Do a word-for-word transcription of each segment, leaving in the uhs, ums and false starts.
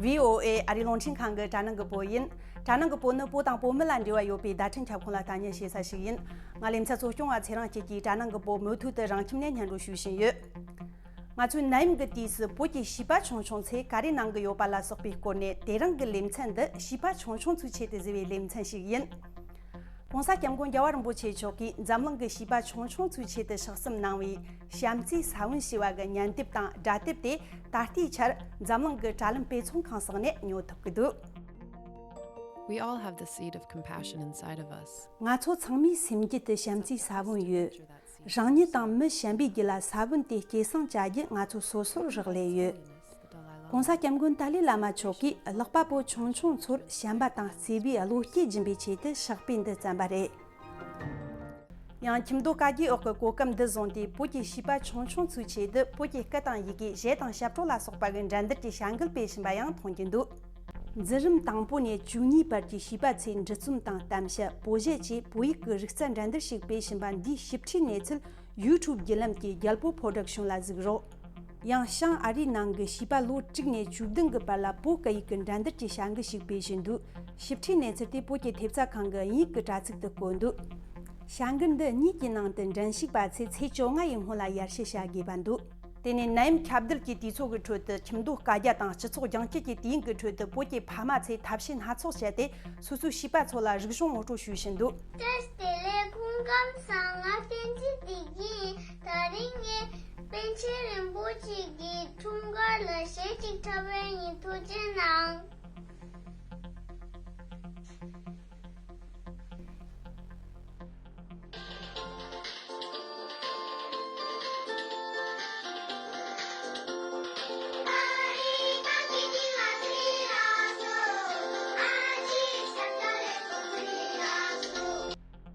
བྷི་ཨོ་ཨེ་ཨ་རིའི་རླུང་འཕྲིན་ཁང་གི་དྲ་ནང་གི་བོད་ཡིན། དྲ་ནང་གི་བོད་ནི་བོད་དང་བོད་མི་ལ་འབྲེལ་བ་ཡོད་པའི་བརྡ་འཕྲིན་ཁྱབ་ཁོངས་ལ་ལྟ་ཉན་བྱེད་ས་ཞིག་ཡིན། ང་ལེ་ཚན་གཙོ་སྐྱོང་བ་ཚེ་རིང་སྐྱིད་ཀྱིས་དྲ་ནང་གི་བོད་མུ་མཐུད་དུ་རང་ཁྱིམ་ནས་སྙན་སྒྲོན་ཞུ་བཞིན་ཡོད། ང་ཚོའི་ནད་ཡམས་ཀྱི་དུས་སུ་བོད་ཀྱི་བྱིས་པ་ཆུང་ཆུང་ཚོས་ག་རེ་གནང་གི་ཡོད་པ་ལ་སོགས་པའི་སྐོར་ནས། དེ་རིང་གི་ལེ་ཚན་འདི་བྱིས་པ་ཆུང་ཆུང་ཚོའི་ཆེད་དུ་བཟོས་པའི་ལེ་ཚན་ཞིག་ཡིན།༸གོང་ས་༸སྐྱབས་མགོན་རྒྱལ་བ་རིན་པོ་ཆེ་མཆོག་གིས་འཛམ་གླིང་གི་བྱིས་པ་ཆུང་ཆུང་ཚོའི་ཆེད་དུ་ཕྱག་བརྩམས་གནང་བའི་བྱམས་བརྩེའི་ས་བོན་ཞེས་པ་གི་ཉན་དེབ་དང་སྒྲ་དེབ་དེ་ད་ལྟའི་ཆར་འཛམ་གླིང་གི་དྲ་ལམ་དཔེ་ཚོང་ཁང་སོགས་ནས་ཉོ་ཐུབ་ཀྱི་འདུག We all have the seed of compassion inside of us. ང་ཚོ་ཚང་མའི་སེམས་རྒྱུད་དུ་བྱམས་བརྩེའི་ས་བོན་ཡོད། རང་ཉིད་དང་མི་གཞན་པའི་རྒྱུད་ལ་ས་བོན་དེ་སྐྱེད་སྲིང་བྱ་རྒྱུ་ང་ཚོ་སོ་སོར་རག་ལས་ཡོད། ༸གོང་ས་༸སྐྱབས་མགོན་ཏཱ་ལའི་བླ་མ་མཆོག་གིས་ཀློག་པ་པོ་ཆུང་ཆུང་ཚོར་བྱམས་པ་དང་བརྩེ་བའི་བློ་སྐྱེད་སྦྱིན་པའི་ཆེད་དུ་ཕྱག་དཔེ་འདི་བརྩམས་པ་རེད། ཡང་ཁྱིམ་སྡོད་བཀའ་རྒྱའི་འོག་གི་གོ་སྐབས་འདི་བཟུང་སྟེ། བོད་ཀྱི་བྱིས་པ་ཆུང་ཆུང་ཚོའི་ཆེད་དུ་བོད་ཀྱི་སྐད་དང་ཡི་གེ། གཞས་དང་ཞབས་བྲོ་ལ་སོགས་པ་གི་འགྲན་བསྡུར་གྱི་བྱ་འགུལ་སྤེལ་བཞིན་པ་ཡང་མཐོང་རྒྱུ་འདུག་འཛིན་རིམ་དང་པོ་ནས་བཅུ་གཉིས་བར་གྱི་བྱིས་པ་ཚོས་འབྲི་རྩོམ་དང་གཏམ་བཤད། བོད་གཞས་བཅས་བོད་ཡིག་གི་རིག་རྩལ་འགྲན་བསྡུར་ཞིག་སྤེལ་བཞིན་པ་འདིའི་ཞིབ་ཕྲའི་གནས་ཚུལ་ཡུ་ཊུབ་བརྒྱུད་ལམ་གྱི་རྒྱལ་པོ་པོ་རོ་ཌག་ཤོན་ལ་གཟིགས་རོགས། ཡང་བྱང་ཨ་རིའི་ནང་གི་བྱིས་པ་ལོ་དྲུག་ནས་བཅུ་བདུན་གྱི་བར་ལ་བོད་སྐད་ཡིག་གི་འགྲན་བསྡུར་གྱི་བྱ་འགུལ་ཞིག་སྤེལ་བཞིན་འདུག་ཞིབ་ཕྲའི་གནས་ཚུལ་དེ་བོད་ཀྱི་ཐེབས་རྩ་ཁང་གི་དབྱིན་ཡིག་གི་དྲ་ཚིགས་སུ་བཀོད་འདུག་བྱ་འགུལ་འདི་གཉིས་ཀྱི་ནང་དུ་འགྲན་ཞུགས་པ་ཚོས་ཚེས་བཅོ་ལྔ་ཡི་སྔོན་ལ་ཡར་ཞུ་བྱ་དགོས་པ་འདུག་དེ་ནས་ནད་ཡམས་ཁྱབ་གདལ་གྱི་དུས་ཚོད་ཀྱི་ཁྲོད་དུ་ཁྱིམ་སྡོད་བཀའ་རྒྱ་དང་སྤྱི་ཚོགས་རྒྱང་བསྐྱོད་ཀྱི་དུས་ཡུན་གྱི་ཁྲོད་དུ་བོད་ཀྱི་ཕ་མ་ཚོས་ཐབས་ཤེས་སྣ་ཚོགས་སྤྱད་དེ་སོ་སོའི་བྱིས་པ་ཚོ་ལ་རིག་གཞུང་ངོ་སྤྲོད་ཞུ་བཞིན་འདུག་བཀྲ་ཤིས་བདེ་ལེགས། སྐུ་ཁམས་བཟང་། ང་བསྟན་འཛིན་བདེ་སྐྱིད་ཡིན། དེ་རིང་ངས་པཎ་ཆེན་རིན་པོ་ཆེ་གི་འཁྲུངས་སྐར་ལ་གཞས་ཅིག་འཁྲབ་པ་ཡིན། ཐུགས་རྗེ་གནང་།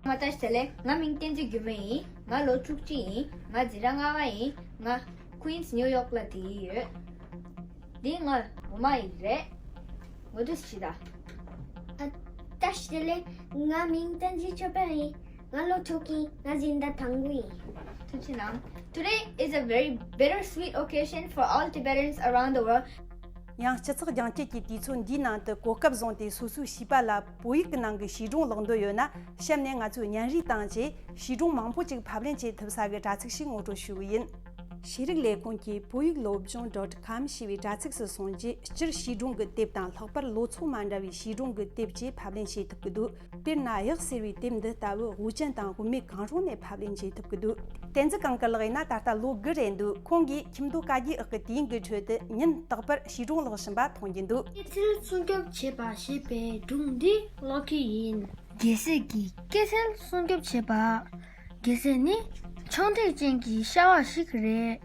བཀྲ་ཤིས་བདེ་ལེགས། ང་མིང་བསྟན་འཛིན་འགྱུར་མེད་ཡིན། ང་ལོ་བཅུ་གཅིག་ཡིན། ང་འཛིན་གྲྭ་ལྔ་པ་ཡིན། ང་ཀུན་སི་ནིའུ་ཡོག་ལ་བསྡད་ཀྱི་ཡོད། འདི་ང་འོ་མ་ཡིན་རེད། ངོ་དུས་ཤི་ད། ཨ། བཀྲ་ཤིས་བདེ་ལེགས། ང་མིང་བསྟན་འཛིན་ཆོས་འཕེལ་ཡིན། ང་ལོ་དྲུག་ཡིན། ང་འཛིན་གྲྭ་དང་པོ་ཡིན། ཐུགས་རྗེ་གནང་། Today is a very bittersweet occasion for all Tibetans around the world. ཡང་སྤྱི་ཚོགས་རྒྱང་བསྐྱེད་ཀྱི་དུས་ཚོད་འདིའི་ནང་དུ་གོ་སྐབས་བཟུང་སྟེ་སོ་སོའི་བྱིས་པ་ལ་བོད་ཡིག་གི་ནང་གི་བྱིས་སྒྲུང་ཀློག་འདོད་ཡོད་ན། གཤམ་ནས་ང་ཚོས་བརྙན་རིས་དང་བཅས་བྱིས་སྒྲུང་མང་པོ་ཅིག་ཕབ་ལེན་བྱེད་ཐུབ་ས་གི་དྲ་ཚིགས་ཤིག་ངོ་སྤྲོད་ཞུ་གི་ཡིན། ཤེས་རིག་ལས་ཁུངས་ཀྱིས་བོད་ཡིག་སློབ་སྦྱོང་ཌོཊ་ཀོམ་ཞེས་པའི་དྲ་ཚིགས་སུ་སོང་རྗེས། སྤྱིར་བྱིས་སྒྲུང་གི་དེབ་དང་། ལྷག་པར་ལོ་ཚོད་མ་འདྲ་བའི་བྱིས་སྒྲུང་གི་དེབ་བཅས་ཕབ་ལེན་བྱེད་ཐུབ་ཀྱི་འདུག་དཔེར་ན། གཡག་ཟེར་བའི་དེབ་འདི་ལྟ་བུ་དབུས་ཅན་དང་དབུ་མེད་གང་རུང་ནས་ཕབ་ལེན་བྱེད་ཐུབ་ཀྱི་འདུག་བསྟན་འཛིན་གངས་དཀར་ལགས་ཡིན་ན་ད་ལྟ་ལོ་དགུ་རེད་འདུག་ཁོང་གིས་ཁྱིམ་སྡོད་བཀའ་རྒྱའི་འོག་གི་དུས་ཡུན་གྱི་ཁྲོད་དུ་ཉིན་རྟག་པར་བྱིས་སྒྲུང་ཀློག་བཞིན་པ་མཐོང་རྒྱུ་འདུག་སྐྱེད་ཚལ་སྲུང་སྐྱོབ་བྱེད་པ་ཞེས་པའི་སྒྲུང་འདི་ཀློག་གི་ཡིན། རྒྱལ་སྲས་ཀྱིས་སྐྱེད་ཚལ་སྲུང་སྐྱོབ་བྱེད་པ། རྒྱལ་སྲས་ནི་མཆོང་སྒྲིག་ཅན་གྱི་ཤ་བ་ཞིག་རེད།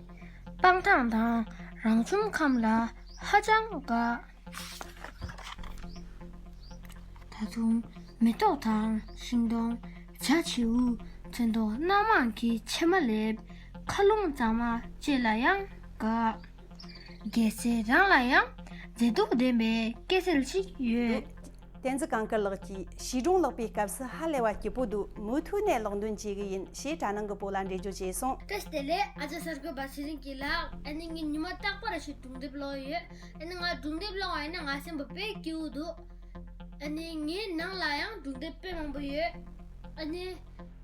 སྤང་ཐང་དང་རང་བྱུང་ཁམས་ལ་ཧ་ཅང་དགའ། ད་དུང་མེ་ཏོག་དང་ཤིང་སྡོང་། བྱ་བྱིའུ། ཚོན་མདོག་སྣ་མང་གི་ཕྱེ་མ་ལེབ། མཁའ་རླུང་གཙང་མ་བཅས་ལ་ཡང་དགའ། རྒྱལ་སྲས་རང་ལ་ཡང་མཛེས་སྡུག་ལྡན་པའི་སྐྱེད་ཚལ་ཞིག་ཡོད། བསྟན་འཛིན་གངས་དཀར་ལགས་ཀྱིས་བྱིས་སྒྲུང་ཀློག་པའི་སྐབས་སུ་ཧ་ལས་པ་སྐྱིད་པོ་འདུག་མུ་མཐུད་ནས་ཀློག་འདོན་བྱེད་ཀྱི་ཡིན་ཞེས་དྲ་ནང་གི་བོད་ལ་འགྲེལ་བརྗོད་བྱས་སོང་། བཀྲ་ཤིས་བདེ་ལེགས། ཨ་ཅག་གསར་འགོད་པ་ཚེ་རིང་སྐྱིད་ལགས། ཨ་ནི་ངས་ཉི་མ་རྟག་པར་ཞིག་སྒྲུང་དེབ་ཀློག་ཡོད། ཨ་ནི་ང་སྒྲུང་དེབ་ཀློག་པ་ཡིན་ན་ང་སེམས་པ་དཔེ་སྐྱིད་པོ་འདུག་ཨ་ནི་ངའི་ནང་ལ་ཡང་སྒྲུང་དེབ་དཔེ་མང་པོ་ཡོད། ཨ་ནི་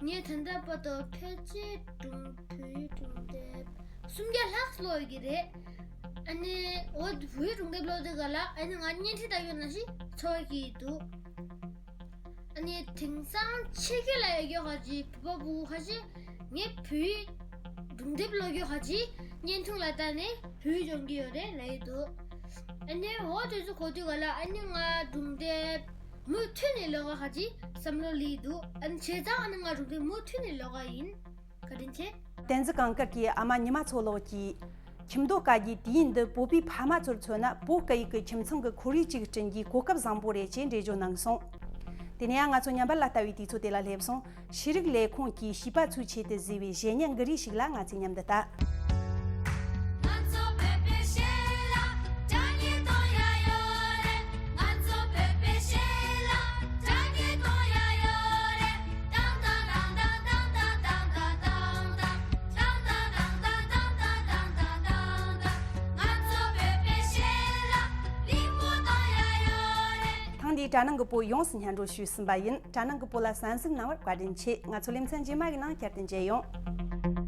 ངས་ད་ལྟ་བར་དུ་ཕལ་ཆེར་སྒྲུང་བོད་ཡིག་སྒྲུང་དེབ་སུམ་བརྒྱ་ལྷག་ཀློག་ཡོད་ཀྱི་རེད། ཨ་ནི་འོ་བོད་ཡིག་སྒྲུང་དེབ་ཀློག་དུས་སྒང་ལ་ཨ་ནི་ང་བརྙན་འཕྲིན་ལྟ་ཡོད་ནང་བཞིན་ཚོར་གྱི་འདུག་ཨ་ནི་དེང་སང་ཕྱི་རྒྱལ་ལ་ཡོད་རྒྱུ་ཁ་ཅིག་བོད་པ་བུ་ཁ་ཅིག་ངས་བོད་ཡིག་སྒྲུང་དེབ་ཀློག་རྒྱུ་ཁ་ཅིག་བརྙན་ཐུང་ལ་བལྟས་ནས་བོད་ཡིག་སྦྱོང་གི་ཡོད་རེད་ལབ་ཀྱི་འདུག་ཨ་ནི་འོ་དེ་ཚོ་གོ་དུས་སྒང་ལ་ཨ་ནི་ང་སྒྲུང་དེབ་མུ་མཐུད་ནས་ཀློག་ག་ཁ་ཅིག་བསམ་བློ་སླེབས་ཀྱི་འདུག་ཨ་ནི་བྱས་ཙང་ཨ་ནི་ང་སྒྲུང་དེབ་མུ་མཐུད་ནས་ཀློག་ག་ཡིན། བཀའ་དྲིན་ཆེ། བསྟན་འཛིན་གངས་དཀར་གྱི་ཨ་མ་ཉི་མ་མཚོ་ལགས་ཀྱིས། ཁྱིམ་སྡོད་བཀའ་རྒྱའི་དུས་ཡུན་འདི་བོད་པའི་ཕ་མ་ཚོར་མཚོན་ན་བོད་སྐད་ཡིག་གི་ཁྱིམ་ཚང་གི་ཁོར་ཡུག་ཅིག་བསྐྲུན་རྒྱུའི་གོ་སྐབས་བཟང་པོ་རེད་ཅེས་འགྲེལ་བརྗོད་གནང་སོང་། དེ་ནས་ཡང་ང་ཚོ་ཉམས་པ་ལ་ལྟ་བའི་དུས་ཚོད་དེ་ལ་སླེབས་སོང་། ཤེས་རིག་ལས་ཁུངས་ཀྱིས་བྱིས་པ་ཚོའི་ཆེད་དུ་བཟོས་པའི་གཞས་ཉན་གི་རིགས་ཤིག་ལ་ང་ཚོས་མཉམ་དུ་ལྟ། དེས་དྲ་ནང་གི་བོད་ཡོངས་སུ་སྙན་སྒྲོན་ཞུས་ཟིན་པ་ཡིན། དྲ་ནང་གི་བོད་ལ་གསན་གཟིགས་གནང་བར་བཀའ་དྲིན་ཆེ། ང་ཚོ་ལེ་ཚན་རྗེས་མ་གི་ནང་བསྐྱར་དུ་མཇལ་ཡོང་།